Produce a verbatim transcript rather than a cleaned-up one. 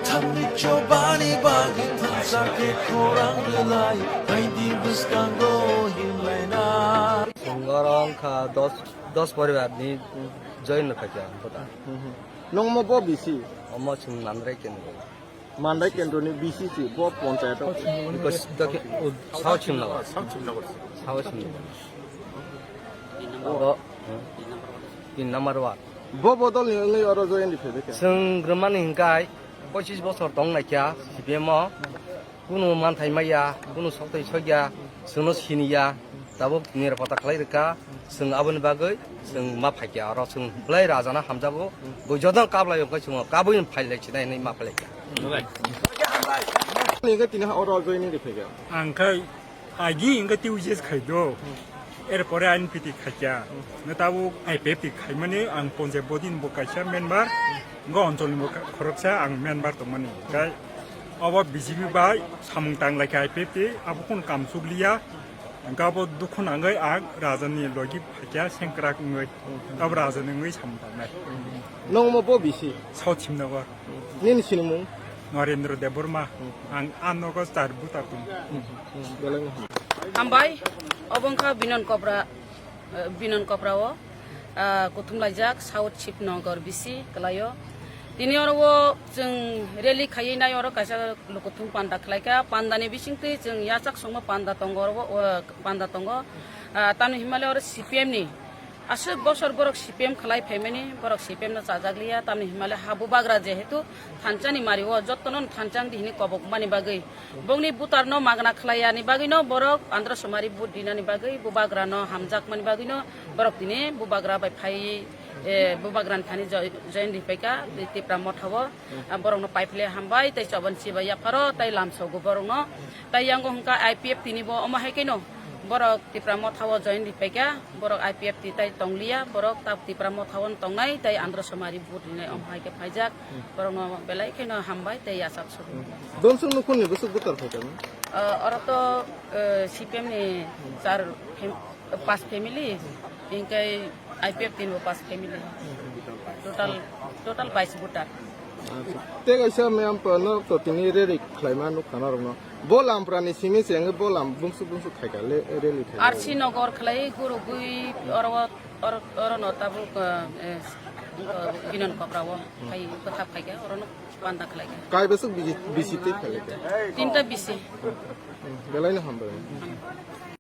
Thangni chobani bagwi thangsa khe khorang rwlai, aidi bwskango himlaina. Chwng oro wngkha dos, dos poribar ni join no khaikha ang kota. Nongmo bo bisi? Omo chwng Mandrai kendro. Mandai kendro ni bisi si bo ponchayat o? Because the, uh, South Chimnagar. South Chimnagar. Bo, hmm. Tin number ward. Bo bodol ni wngwi oro join di phede khe? Chwng rwmani hwnkhe pochis bosor tong naikha C P M o. Kunu manthai maya, kunu soktoi sokya, chwngno siniya, tabuk nirapata khlai rwkha, chwng aboni bagwi chwng ma phaikya, oro chwng belai rajana hamjago, bo joto kablai wngkha chwng kabui phailai chinai hinwi ma phailai kha. Nini tini oro joining de phaikha. Ang khai agi ingka T U J S khai do. Erpore N P T khaikya. Neta bo I P F T khaimani ang ponche bodin bo kaisa member. Ngo onchol ni bo khoroksa ang member tongmani. Kai obo B J P bai samung tang lai kha I P F T, abo kun kam sukliya. Gabo dukhu nangwi ang raja ni logi phaikya sengkrak wngwi. Abo raja ni wngwi samung tangnai. Nongmo bo bisi? South Chimnagar. Nini sinimung? Narendra Debbarma. Ang a nogo char buta tong. Belai no. Hambai, obo wngkha Binon Kopra, eh, Binon Kopra o, ah, kuthum laijak South Chipnagar bisi kwlaio. Tini oro o chwng rally khaiwi nai oro kaisa lukuthum panda khlaikha. Panda ni bisingtwi chwng yachak songma panda tongo oro o, o, panda tongo. Ah, tamni hinmale oro C P M ni aswk bosor borok C P M khlai phaimani, borok C P M no chajakliya, tamni hinmale ha bubagra jehetu thansa ni mari o, jottono thansa wngdi hinwi kobok mani bagwi, bongni butar no magna khlai yani bagwi no borok Andhra Somari vote dinani bagwi, bubagra no hamjak mani bagwi no borok tini bubagra bai phai, eh, bubagra ni thani joi-, join ripaikha Tipra Motha o. Ah, borokno paiphle hambai, tei chobon chibai yapharo, tei lamsogo borokno. Tei yango hwnkha I P F T ni bo omo hai khe no borok Tipra Motha o join ripaikha, borok I P F T tei tongliya, borok ta Tipra Motha o tongnai, tei Andhra Somari vote rinai omo hai khe phaijak, borokno belai kheno hambai tei yachak sogo. Donsong nukhungni bwswk butar phaikha no? Ah, oro to, eh, C P M ni char fam-, pas family, hingke I P F T ni bo pas family. Total, total bais voter. Acha. Tei kaisa ma'am pa no to tini rally khlaima nukha norokno. Bo lampra ni simi se ang bo lam bungsu bungsu khaika le rally khaika. R C Nagar khlai guru gui oro, oro, oro no tabuk, eh, eh, Binon Kopra o khai kwthap khaika oro no panda khlaika. Kai besuk bisi, bisi tei khlaika. Tinta bisi. Belai no hambai.